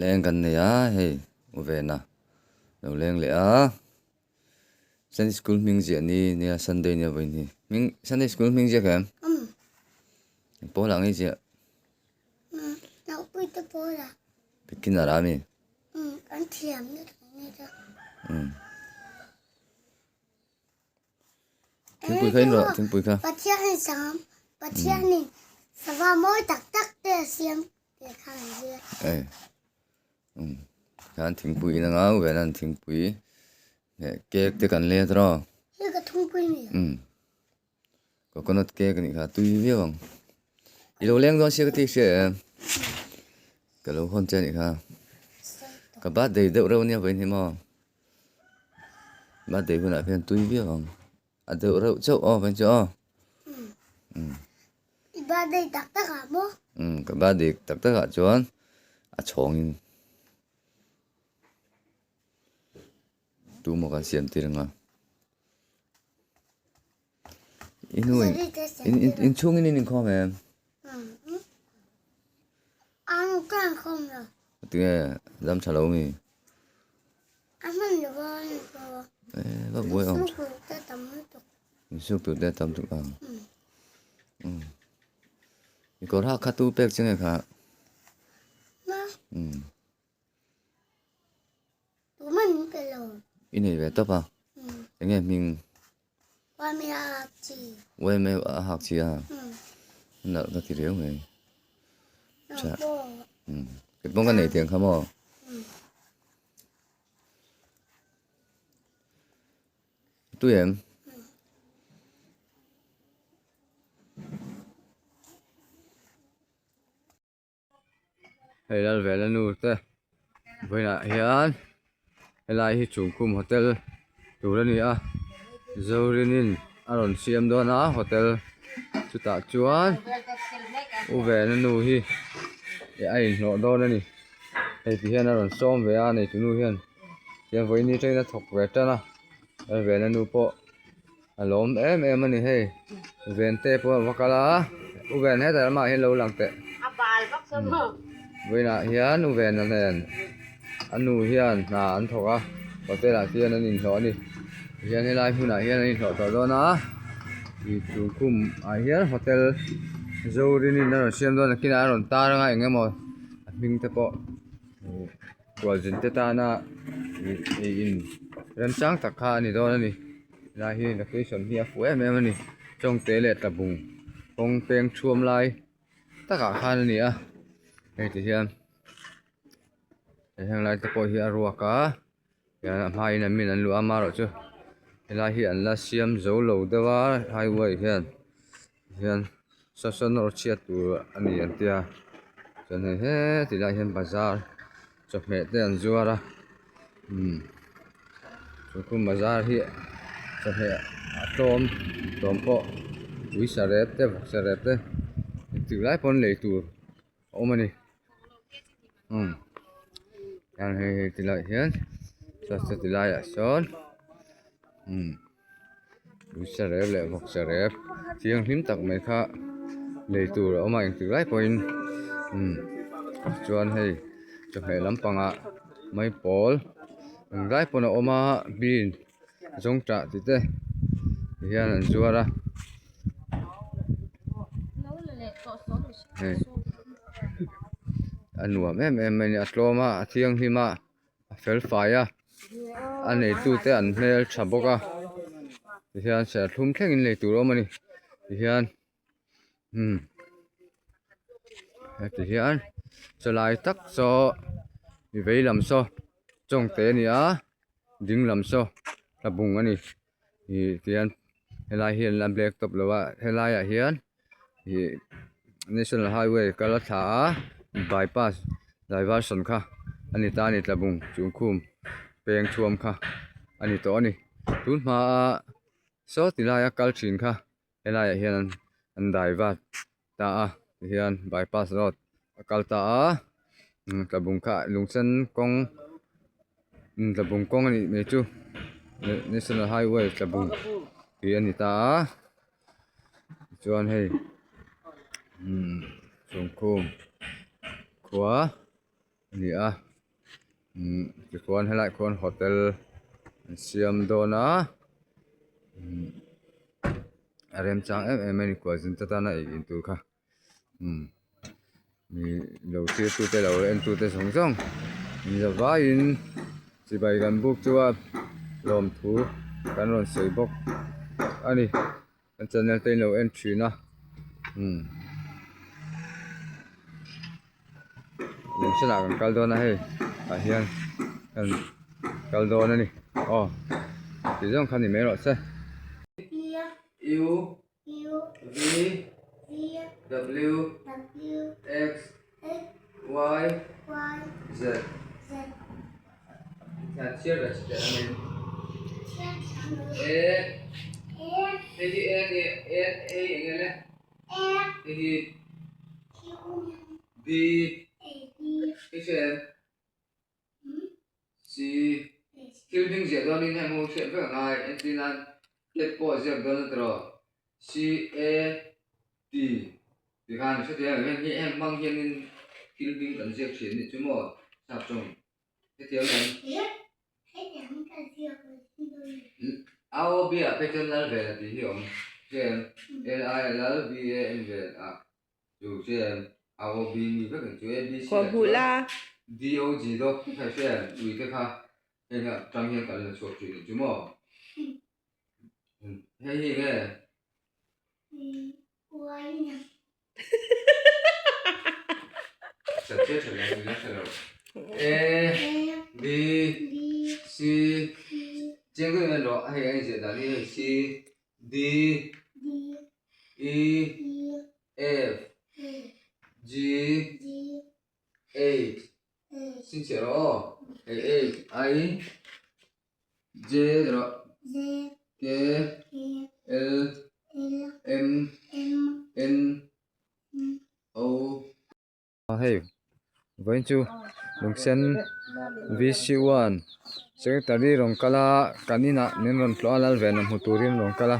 Leng kan nei a hei u vena lo leng leh a Sunday school hming ziah ni nia Sunday nia vawiin hi hming Sunday school hming ziak em pawl ah ngei ziah beginner ah ami Thingpui kha in rawh thingpui kha. Pathianin sam Pathianin sava mawi tak tak te a siam tih kha an zir. Ei um khan thingpui in anga u velan thingpui leh cake te kan lei a tawh. Hei ka thingpui ni. Um coconut cake anih kha tui viau ang. I lo leng dawn sia ka ti hria em. Ka lo hawn che anih kha. Ka birthday deuh reuh ania vawiin hi maw. Birthday hunah hian tui viau ang a deuh reuh chauh aw vawiin chu aw umm i birthday tak tak ah maw umm ka birthday tak tak ah chuan a chhawngin tu maw kan siam tir anga i hnu in in inchhungin in inkhawm em An ka inkhawm lo. Tinge dam tha lo mi? A hman lo a an inkhawm a. Eh va buai awm. Insuk tur te tam lutuk. Insuk tur te tam lutuk ang. Um. I kawr hak kha tu pek che nge kha? Ma. Um. Tu man min pe lo. I nei ve tawp a. Enge hming? Uaime a hak chi. Uaime a hak chi a. Nalh ka ti riau mai. Tha. Kei pawh ka nei tiang kha maw? Tui em? Hei Lalvela nu te vawiinah hian helai hi Chungkhum hotel tur a ni a Zorinin a rawn siam dawn a hotel chutah chuan U Vena nu hi a inhlawh dawn a ni hei ti hian a rawn sawm ve a neitu nu hian tihian vawiin ni atangin a thawk ve tan a Lalvela nu pawh. A lawm em em a ni hei ven te pawh a va kal a u ven hetah lamah hian lo lang teh vawiinah hian u vena nen a nu hian hna an thawk a hotel ah hian an inhlawh a ni tihian helai hmunah hian an inhlawh tawh dawn a ih tun kum ah hian hotel Zorinin a rawn siam dawn a kinah a rawn tar anga eng emaw a hming te pawh. Khualzin te tana ih in remchang tak kha a ni dawn a ni helai hi location hi a fuh em em a ni chawngte leh tlabung kawng peng thuam lai takah khan a ni a hei ti hian heng lai te pawh hi a ruak a tihian a hmain an min an luah a amaherawhchu helai hi an la siam zo lo deuh a highway hian hian saw saw nawr chhiat tur a ni an tia chuan hei heti lai hian bazar chawhmeh te an zuar a umm chu bazar hi chawhmeh a tlawm tlawm pawh ui sarep te vawk sarep te engtik lai pawn lei tur a awm a ni umm chuan hei heti laiah hian chuan cheti laiah sawn umm. Sarep leh vawk sarep thianghlim tak mai kha lei tur a awm a engtik lai pawhin umm chuan hei chawhmeh lampangah mai pawl englai pawn a awm a bean zawngtah tih te hian an zuar a hei a nuam em em mai a ni a tlawm a a thianghlim a. a fel fai a a neitute an hmel tha bawk a tihian serthlum thlengin lei tur a awm a ni tihian umm heti hian chawlai tak saw mi vei lam saw chawngte a ni a ding lam saw tlabung a ni ih tihian helai hi an la black top lo a helai ah hian ih national highway kal a thla a bypass diversion kha a ni ta a ni tlabung chungkhum peng thuam kha a ni tawh a ni tun hma a saw ti laia kal thin kha helai ah hian an divert ta a tihian bypass road a kal ta a tlabung kha lungsen kawng tlabung kawng a nih mai chu national highway tlabung tih a ni ta a chuan hei chungkhum khua a ni a. Umm tikhuan helaiah khuan hotel an siam dawn a umm a remchang em em a ni khualzin te tana ei in tur kha umm mi lo thlir tute lo en tute zawng zawng in za vaiin chibai kan buk chu a lawmthu kan rawn sawi bawk a ni. Kan channel te in lo en thin a umm lungsen ah kan kal dawn a hei tah hian kan kal dawn a ni aw ti zawng kha ni mai rawh se. U V W X Y Z Thian chhiar ve chhe teh angin A hei hi A ni A A eng nge le hei hi B hei chu em C thil hming ziah dawnin heng ho hriat vek a ngai entir nan cat pawh a ziak dawn a tiraw C A T ti khan hre thei ang heng hi heng hmang hianin thil hming kan ziak thin anih chu maw sap tawng hetiang em A O B ah phei chuan lal vel a tih hi a awm hre em L I L L V A N vel a chu hre em A O B mi vek ang chu A B C ah chuan D O G dawk te kha hre em ui te kha heng ah tang hian kan la chhuak thin anih chu maw hei hi enge A B C chiang deuh hian rawh hei a inziah dan hi hei C D E F G H chhinchhiah rawh aw hei H I J rawh K L M N O Hei vawiin chu lungsen V C one secretary rawn kal a kan inah min rawn tlawh a Lalvena hmu turin rawn kal a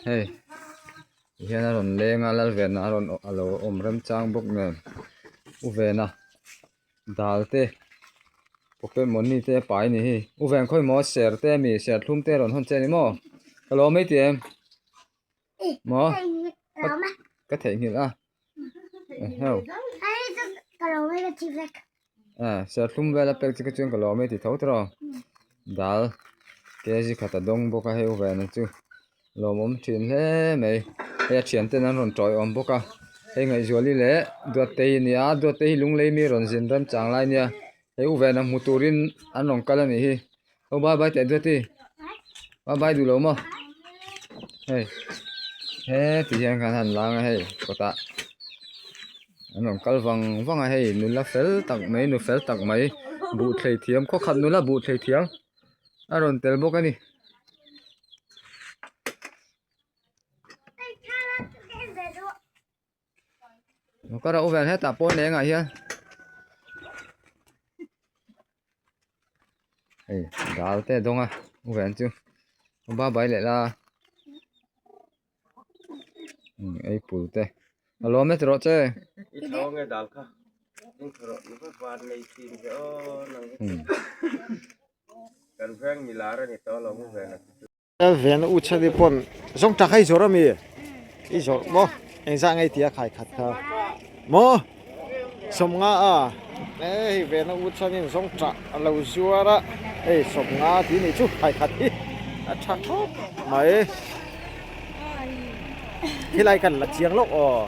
hei tihian a rawn leng a Lalvena a rawn a lo awm remchang bawk nen u Vena. Dal te pocket money te a pai a ni hei u veng khawi maw ser te ami ser thlum te rawn hawn che a ni maw ka lo mai tih em maw ka theihnghilh a eheu ser thlum vel a pek che kha chuan ka lo mai tih tho tawh dal kg khat a dawng bawk a hei u vena chu. Lawmawm thin hle mai hei a thian ten an rawn tawiawm bawk a hei Ngaihzuali leh Duattei a ni a Duattei hi lunglei mi rawn zin rem chang lai a nia hei u vena hmu turin an rawn kal a nih hi aw bye bye teh Duati bye bye duh lo maw hei he ti hian kan han lang a hei kawtah an rawn kal vang vang a hei nula fel tak mai nu fel tak mai buh thlei thiam khawkhat nula buh thlei thiam. A rawn tel bawk a ni. Ka rauh vel hetah pawn leng ah hian hei dal te a dawng a u ven chu bye bye leh la ei pul te a lawm e ti rawh che. I tho nge dal kha in tho rawh i va van nei thin ve aw nang hi chu kan veng mi lar a ni tawh lo mu ve na chu. Ven u chhani pawn zawng tak a i zawrh ami i zawrh maw engzah ngei tia khai khat kha maw sawmnga a hei vena u chuanin zawng tah a lo zuar a hei sawmnga tih nih chu khai khat hi a tha khawp mai helai kan la chiang lawk aw.